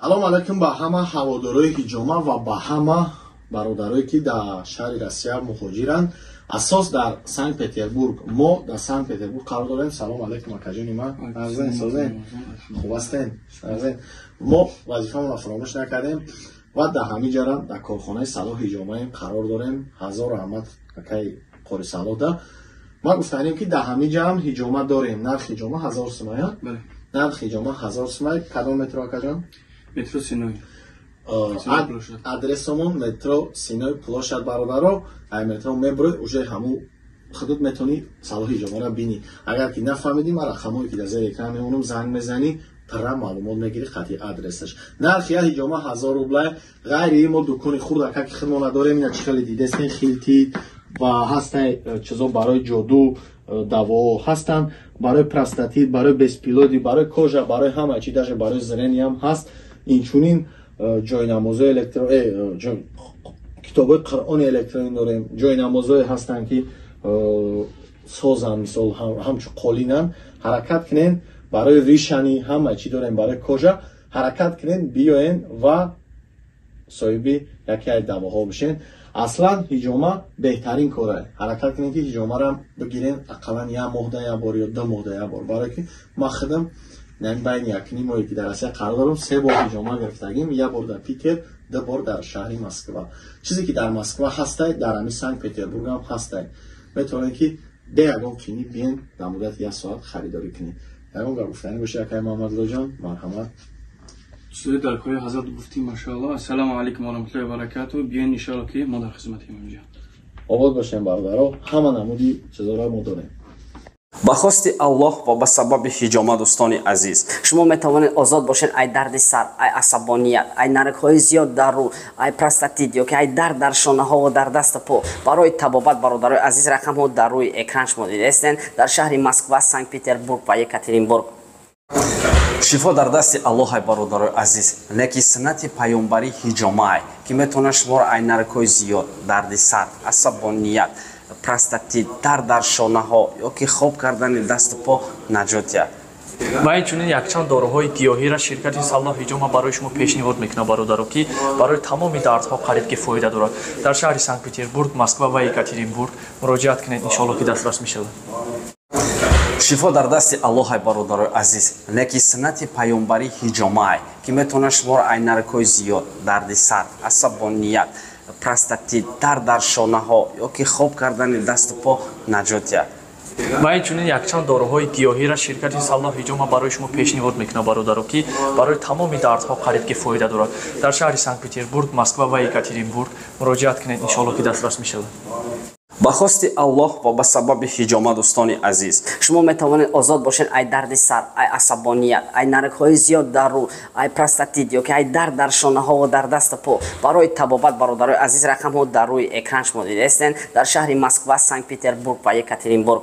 Салом алайкум ба ҳама ҳаводорои ҳиҷома ва ба ҳама бародарое, ки дар шаҳри Россия муҳоҷиранд, асос дар Санкт Петербург. Мо дар Санкт Петербург қарор дорем. Салом алайкум, акаҷони ман, арзен, созен, хуб ҳастен? Арзен. Мо вазифамонро фаромӯш накардем ва дар ҳамин ҷара дар корхонаи Салоҳ ҳиҷомаем қарор дорем. Ҳазор раҳмат, акаи Қори Салоҳда. Ма гуфтанем, ки дар ҳамин ҷа ҳам ҳиҷома дорем. Нархи ҳиҷома 1000 сумая, нархи ҳиҷома 1000 сумай. Кадом метро, акаҷон? Метро Сенной. Адресомон метро Сенной площадь. Бародаро, ай метро мебуред, уже ҳамун худут метавонӣ Салоҳи ҳиҷомаро бинӣ. Агар ки нафаҳмидӣ, ман рақамҳое, ки дар зери экран мемонам, занг мезанӣ, пурра маълумот мегирӣ қатъи адресаш. Нархи як ҳиҷома 1000 рубла. Ғайри мо дукони хурдака, ки худмона дорем, ина чӣ хеле дидестен, хилтид ва ҳастай, чизо барои ҷоду, давоҳо ҳастанд, барои простатит, барои бесплодие, барои кожа, барои ҳама чи, даже барои зрение ҳам ҳаст. Инчунин ҷойнамозои электро, китобҳои қуръони электронӣ дорем, ҷойнамозое ҳастанд, ки созанд, мисол, ҳамчун қолинанд. Ҳаракат кунен, барои ришани ҳама чӣ дорем, барои кожа. Ҳаракат кунен, биёен ва соҳиби яке аз давоҳо бишен. Аслан ҳиҷома беҳтарин кора. Ҳаракат кунем, ки ҳиҷомарам бигирен, ақаллан як моҳда як бор ё 2 моҳда як бор, барое ки ман худам байни якним моҳе, ки дар Россия қарор дорам, се бор ҳиҷома гирифтагим: як бор дар Питер, ду бор дар шаҳри Москва. Чизе ки дар Москва ҳастай, дар ҳамин Санкт Петербургам ҳастай. Метавонед, ки бе ягон қинӣ биен, дар муддати як соат харидорӣ кунед. Ягон гап гуфтанӣ боша, акай Муҳаммадлоҷон, марҳамат. Чизои дар кори ҳазрат гуфтӣ, машаалло. Ассалому алайкум ва раҳматуллоҳи ва баракату. Биён, иншоалло, ки мо дар хизматем инҷа. Обод бошем, бародаро. Ҳама намуди чизоро мо дорем. Ба хости Аллоҳ ва ба сабаби ҳиҷома, дӯстони азиз, шумо метавонед озод бошед ай дарди сар, ай асабоният, ай наракҳои зиёд дар рӯ, ай простатит ё ки ай дард дар шонаҳо ва дар дасту по. Барои табобат, бародарои азиз, рақамҳо дар рӯи экран шумо дидаестен, дар шаҳри Москва, Санкт Петербург ва Екатеринбург. Шифо дар дасти Аллоҳай, бародарои азиз, леки суннати паёмбарӣ ҳиҷомаай, ки метавонад шуморо ай наракҳои зиёд, дарди сар, асабоният, простатит, дард дар шонаҳо ё ки хоб кардани дасту по наҷот диҳад. Ва инчунин якчанд доруҳои гиёҳиро ширкати Саллоҳ ҳиҷома барои шумо пешниҳод мекунад, бародаро, ки барои тамоми дардҳо қариб ки фоида дорад. Дар шаҳри Санкт Петербург, Москва ва Екатеринбург муроҷиат кунед, иншоалло, ки дастрас мешавад. Шифо дар дасти Аллоҳай, бародарои азиз, леки суннати паёмбарӣ ҳиҷомаай, ки метавонад шуморо ай наракҳои зиёд, дарди сар, асабоният, простатит, дард дар шонаҳо ё ки хоб кардани дасту по наҷот диҳад. Ва инчунин якчанд доруҳои гиёҳиро ширкати Саллоҳ ҳиҷома барои шумо пешниҳод мекунад, бародаро, ки барои тамоми дардҳо қариб ки фоида дорад. Дар шаҳри Санкт Петербург, Москва ва Екатеринбург муроҷиат кунед, иншоалло, ки дастрас мешавад. Ба хости Аллоҳ ва ба сабаби ҳиҷома, дӯстони азиз, шумо метавонед озод бошед ай дарди сар, ай асабоният, ай наракҳои зиёд дар рӯ, ай простатит ё ки ай дард дар шонаҳо ва дар дасту по. Барои табобат, бародарои азиз, рақамҳо дар рӯи экран шумо дидаестен, дар шаҳри Москва, Санкт Петербург ва Екатеринбург.